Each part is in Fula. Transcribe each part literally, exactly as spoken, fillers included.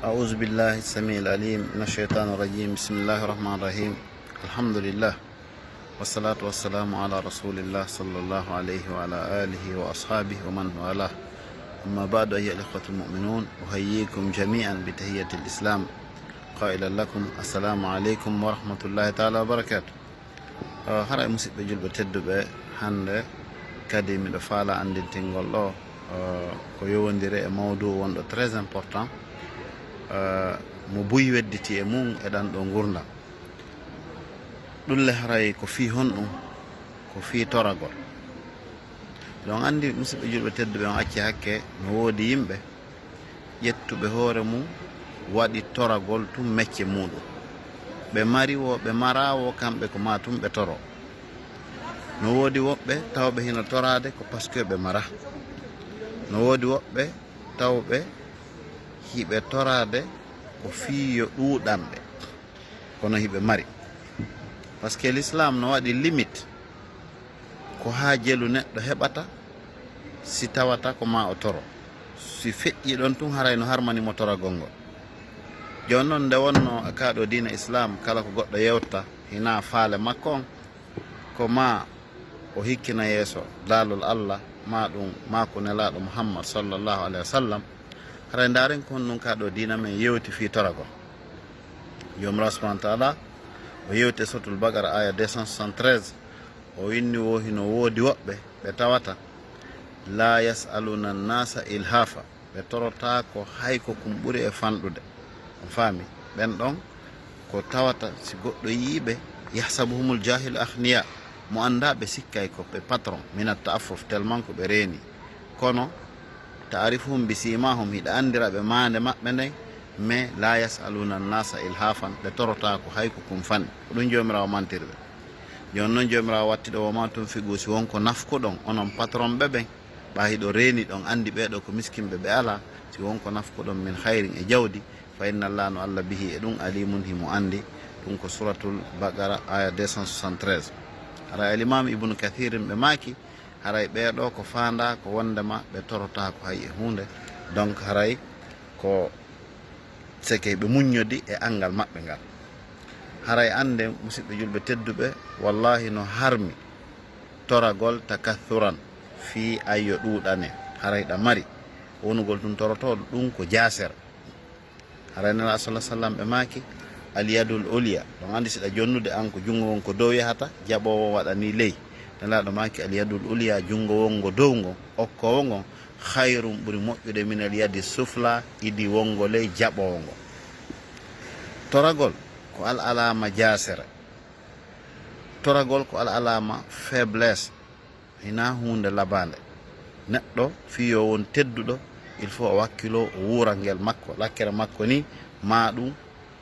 أعوذ بالله السميع العليم من الشيطان الرجيم. بسم الله الرحمن الرحيم. الحمد لله. والصلاة والسلام على رسول الله صلى الله عليه وعلى آله وأصحابه ومن والاه. أما بعد، أيها الإخوة المؤمنون، أحييكم جميعا بتحية الإسلام، قائلا لكم: السلام عليكم ورحمة الله تعالى وبركاته. Uh, haray, musidɓe julɓe tedduɓe, hannde kadi miɗo faala anndintingol ɗo, uh, ko yowondiri e mawdu wonɗo très important, uh, mo buy wedditi e mum e ɗan ɗo ngurndan. Ɗum le, haray ko fii honɗum? Ko fii toragol. Ɗon anndi, musidɓe julɓe tedduɓe, on acci hakke, no woodi yimɓe ƴettuɓe hoore mum waɗi toragol tun mecce muɗum. Ɓe mari wo, ɓe maraa wo, kamɓe ko maa tun ɓe toro. No woodi woɓɓe tawɓe hino toraade ko parce que ɓe maraa. No woodi woɓɓe tawɓe hiɓe toraade ko fii yo ɗuuɗan ɓe, kono hiɓe mari. Parce que l'islam no waɗi limite ko haa jelu neɗɗo heɓata si tawata ko maa o toro. Si feƴƴi ɗon tun, haray no harmani mo toragol ngol. Jooni non, nde wonno ka ɗo diina islam, kala ko goɗɗo yewta, hinaa faale makko on, ko maa o hikkina yeeso daalol Allah, maa ɗum, maa ko Nelaaɗo Muhammad sallallahu alaihi wasallam. Haray ndaaren ko honɗum ka ɗo diina men yewti fii toragol. Joomiraaɗo subhanahu wa taala o yewti e Suratul Baqara, aya deux cent soixante-treize. O inni wo hino woodi woɓɓe ɓe tawata: "La yas'aluna an-nasa ilhafa." Ɓe torotaako hay ko kum ɓuri e fanɗude. On faami? Ɓen ɗon ko tawata si goɗɗo yi'i ɓe, "yahsabuhumul jahilu aghniya." Mo anndaa ɓe sikkay ko ɓe patron, mina ta'affuf, tellement ko ɓe reeni. Kono, "ta'rifuhum bi simahum", hiɗa anndira ɓe maande maɓɓe nden, mais "la yas'aluna an-nasa ilhafan", ɓe torotaako hay ko kum fanɗi. Ko ɗum Joomiraawo mantiri ɓe. Jooni non Joomiraawo watti ɗo: "Wa ma tunfiqu", si won ko nafkuɗon, onon patron ɓe ɓen, ɓaa hiɗo reeni, ɗon anndi ɓee ɗoo ko miskinɓe, ɓe alaa, si won ko nafkuɗon, "min khairin", e jawdi, "fa inna Allaha", no Allah, "bihi", e ɗum, "alimun", himo anndi. Ɗum ko Suratul Baqara, aya deux cent soixante-treize. Haray Al-Imam Ibnu Kathirin ɓe maaki, haray ɓee ɗoo ko faandaa ko wonndema ɓe torotaako hay e huunde. Donc haray ko seke ɓe muññodi e anngal maɓɓe ngal. Haray annden, musidɓe julɓe tedduɓe, wallahi no harmi toragol takathuran, fii ayyo ɗuuɗane. Haray ɗa mari wonugol tun torotooɗo, ɗum ko jaasere. Haray Nelaaɗo sallallahu alaihi wasallam ɓe maaki: "Al yadul ulya", ɗon anndi si ɗa jonnude an ko junngo won ko dow yahata, jaɓoowo waɗani ley. Nelaaɗo maaki: "Al yadul ulya", junngo wonngo dow ngon, okkoowo ngon, "khairun", ɓuri moƴƴude, "minal yadi sufla", idi wonngo ley jaɓoowo ngon. Toragol ko al alaama jaasere. Toragol ko al alaama faiblesse. Hinaa huunde labaande. Neɗɗo fii yo won tedduɗo, il faut o wakkiloo, o wuura ngel makko, lakkere makko ni, maa ɗum,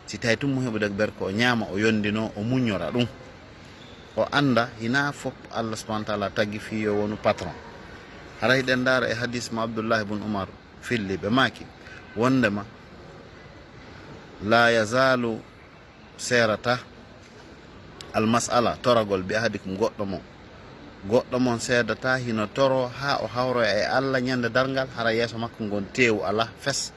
si tawi tun mo heɓude berko, o ñaama, o yondinoo, o muññora ɗum. O annda hinaa fof Allah subhanahu wa taala tagi fii yo wonu patron. Hara hiɗen ndaara e hadis mo Abdullah ibn Umar filli, ɓe maaki wondema: "La yazalu", seerata, "al mas'ala", toragol, "bi ahadikum", goɗɗo mon. Goɗɗo mon seedata hino toro haa o hawroya e Allah ñande darngal, hara yeeso makko ngon teewu alaa fes.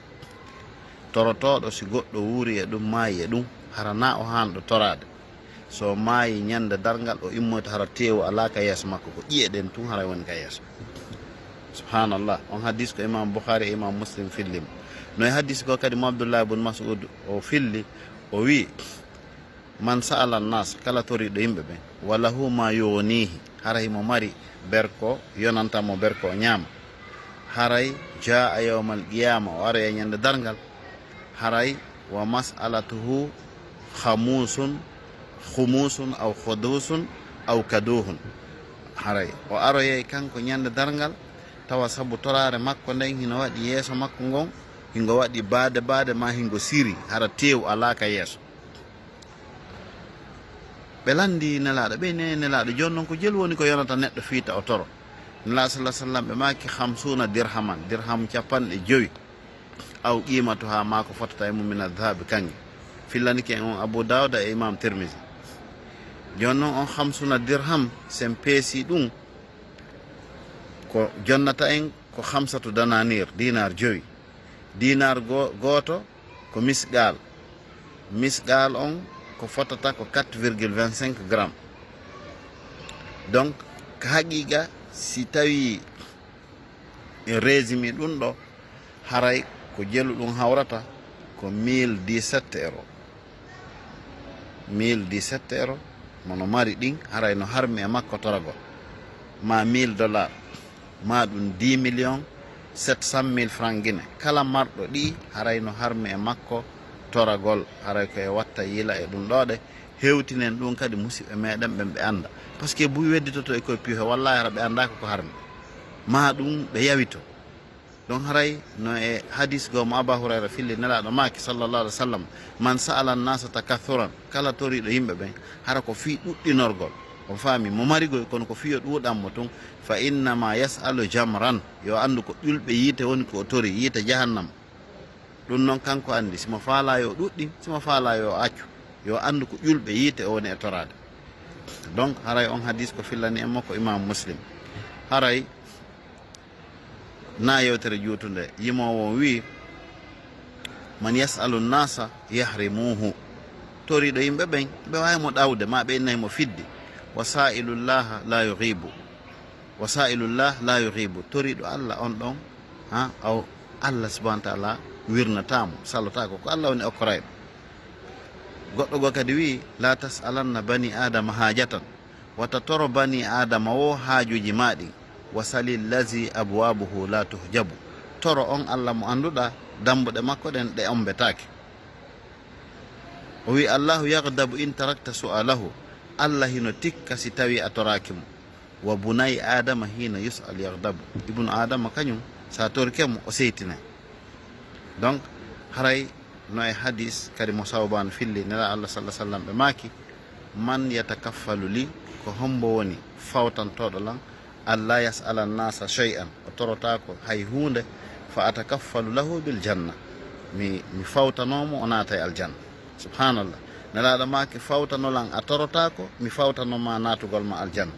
Torotooɗo, si goɗɗo wuuri e ɗum, maayi e ɗum, hara na o haanɗo toraade. So maayi ñande darngal, o immoyta hara teewu alaa ka yeeso makko, ko ƴi'e ɗen tun haray woni ka yeeso. Subhanallah. On hadis ko Imam Bukhari e Imam Muslim fillimo. No e hadis ko kadi mo Abdullah ibn Mas'ud o filli, o wi: "Man sa'ala nas", kala toriiɗo yimɓe ɓen, "wa lahu ma yughnihi", hara himo mari berko yonanta mo berko o ñaama, haray jaa yawmal qiyama, o aroya ñande darngal, haray wa mas'alatuhu khamusun, khumusun aw khudusun aw kaduhun. Haray o aroyay kanko ñande darngal, tawa sabu toraare makko nden hino waɗi yeeso makko ngon, hingo waɗi baade baade, ma hingo siri, hara teewu alaa ka yeeso. Ɓe lanndi Nelaaɗo, ɓe ne Nelaaɗo, jooni non ko jelu woni ko yonata neɗɗo fii ta o toro? Nelaaɗo sallallahu alaihi wasallam ɓe maaki: "Khamsuna dirhaman", dirham capanɗe jowi, "aw qimatuha", maa ko fotata e mum, "min adhahabi", kanŋe. Fillanike en on Abu Dawuda e Imam Tirmizi. Jooni non on khamsuna dirham, sen peesi ɗum, ko jonnata en ko khamsatu dananir, dinar jowi. Dinar go-, gooto ko misqal. Misqal on ko fotata ko quatre virgule vingt-cinq gramme. Donc, ka haqiqa, si tawi en résumé ɗum ɗo, haray ko jelu ɗum hawrata ko mille dix-sept euro. Mille dix-sept euro, mo no mari ɗin, haray no harmi e makko toragol. Ma mille dollars, ma ɗum dix millions sept cent mille francs Guinée. Kala marɗo ɗi, haray no harmi e makko toragol. Haray ko e watta yila e ɗum ɗo ɗe. Hewtinen ɗum kadi musidɓe meɗen ɓen ɓe annda. Parce que buy wedditoto e koye piihe, wallahi hara ɓe annda ko ko harmi. Ma ɗum ɓe yawito. Donc haray no e hadis goo mo Aba Hurayra filli, Nelaaɗo maaki, sallallahu alaihi wasallam, "Man sa'ala an-nasa takathuran," kala toriiɗo yimɓe ɓen, hara ko fii ɗuɗɗinorgol. On faami, mo mari goy, kono ko fii yo ɗuuɗan mo tun. "Fa innama yas'alu jamran," yo anndu ko ƴulɓe yiite woni ko o tori, yiite jahannam. Ɗum non kanko anndi, si mo faalaa yo ɗuɗɗin, si mo faalaa yo accu, yo anndu ko ƴulɓe yiite o woni e toraade. Donc haray on hadis ko fillani en mo ko Imam Muslim. Haray na yewtere juutunde, yimoowo on wi'i, "Man yas'alu nasa yahrimuhu." Toriiɗo yimɓe ɓen, ɓe waawi mo ɗawde, ma ɓe innay mo fiddi. "Wa sa'ilullaha la yughibu." "Wa sa'ilullah la yughibu." Toriiɗo Allah on ɗon, ha, aw Allah subhanahu wa ta'ala wirnataamo, salotaako, ko Allah woni okkorayɗo. Goɗɗo goo kadi wi'i, "La tas'alanna bani Adama hajatan." Wata toro bani Adama wo haajuuji maa ɗin. "Wa salil lazi abwabuhu la tuhjabu." Toro on Allah mo annduɗaa, dambuɗe makko ɗen ɗe ombetaake. O wi'i, "Allahu yaghdabu in tarakta su'alahu." Allah hino tikka si tawi a toraaki mo. "Wa bunay Adama hina yus'al yaghdabu." Ibnu Adama kañum, sa torike mo, o seytinay. Donc, haray no e hadis kadi mo Sawban filli, Nela Allah sallallahu alaihi wasallam ɓe maaki, "Man yatakaffalu li," ko hombo woni fawtantooɗo lan, "alla yas'ala nasa shay'an," o torotaako hay huunde, "fa atakaffalu lahu bil janna," mi, mi fawtanoo mo o naata e aljanna. Subhanallah. Nelaaɗo maaki, "Fawtano lan a torotaako, mi fawtano ma naatugol ma aljanna."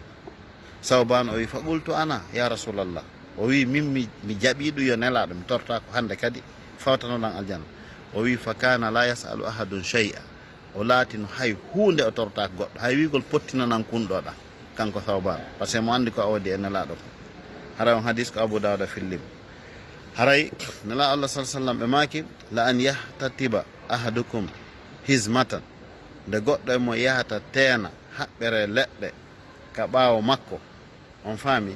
Sawban o wi, "Fa qultu ana, ya Rasulallah." O wi, "Min mi, mi jaɓi ɗum yo Nelaaɗo, mi torotaako hannde kadi, fawtano lan aljanna." O wi, "Fa kana la yas'alu ahadun shay'a." O laatino hay huunde o torotaako goɗɗo, hay wiigol pottinanan kunɗo ɗa, kanko Sawban, parce que mo anndi ko a wodi e Nelaaɗo ko. Haray on hadis ko Abu Dawuda fillimo. Haray Nelaaɗo Allah sallallahu alaihi wasallam ɓe maaki, "La an yahtatiba ahadukum hizmatan." Nde goɗɗo e mo yahata teena haɓɓere leɗɗe ka ɓaawo makko, on faami,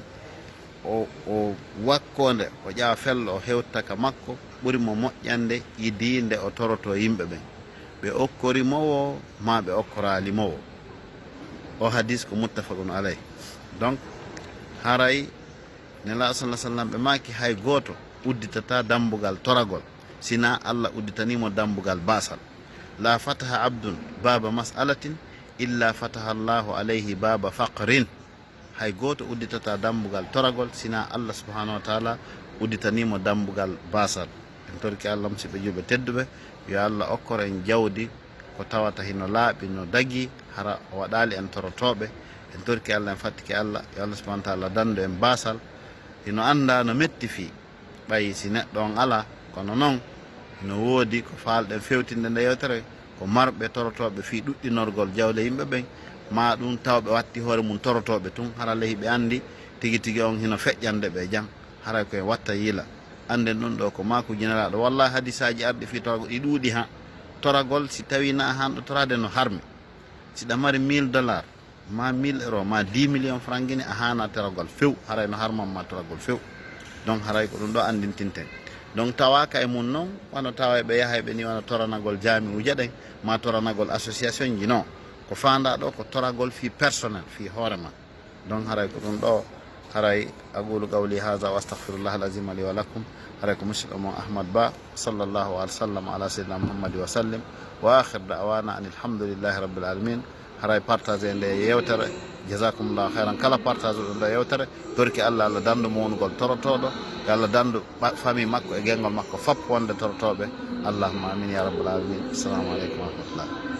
o, o wakkonde, o ƴawa fello, o hewta ka makko, ɓuri mo moƴƴande idii nde o toroto yimɓe ɓen. Ɓe okkori mo wo, ma ɓe okkoraali mo wo. O hadis ko muttafaqun alayh. Donc, haray Nelaaɗo sallallahu alaihi wasallam ɓe maaki, hay gooto udditata dambugal toragol, sina Allah udditani mo dambugal baasal. "La fataha abdun baba mas'alatin illa fataha Allahu alayhi baba faqrin." Hay gooto udditata dambugal toragol, sina Allah subhanahu wa ta'ala udditani mo dambugal baasal. En torki Allah, musidɓe julɓe tedduɓe, yo Allah okkor en jawdi ko tawata hino laaɓi, no dagi, hara o waɗaali en torotooɓe. En torki Allah, en fattiki Allah, yo Allah subhanahu wa ta'ala dandu en baasal. Hino anndaa no metti fii. Ɓay si neɗɗo on alaa, kono non no woodi ko faalɗen fewtinde nde yewtere, ko marɓe torotooɓe fii ɗuɗɗinorgol jawle yimɓe ɓen, ma ɗum taw ɓe watti hoore mum torotooɓe tun, hara ley ɓe anndi tigi tigi on hino feƴƴande ɓe jam, haray ko en watta yila. Annden ɗum ɗo ko maakuuji Nelaaɗo. Wallahi hadisaaji arɗi fii toragol ɗi ɗuuɗi ha. Toragol si tawi na a hanɗo toraade no harmi. Si ɗa mari mille dollars, ma mille euro, ma dix millions francs Guinée, a haana toragol few, haray no harman ma toragol few. Donc haray ko ɗum ɗo anndintinten. Donc tawaaka e mum non, wano tawa ɓe yahay ɓe ni wano toranagol jaami'uuje ɗen, ma toranagol association ji non. Ko faandaa ɗo ko toragol fii personnel, fii hoore ma. Donc haray ko ɗum ɗo, haray aqulu qawli hadha wa astaghfirullah al-azim li wa lakum. Haray ko musidɗo mon Ahmad Ba, sallallahu wa sallam ala sayyidina Muhammad wa sallim. Wa akhir da'wana anil hamdulillahi rabbil alamin. Haray partage nde yewtere. Jazakumullahu khairan. Kala partage ɗum ɗo yewtere, torki Allah, Allah dandu mo wonugol torotooɗo, yo Allah dandu ɓa-, famille makko e gengol makko fop wonde torotooɓe. Allahumma amin ya rabbal alamin. Assalamu alaikum wa rahmatullah.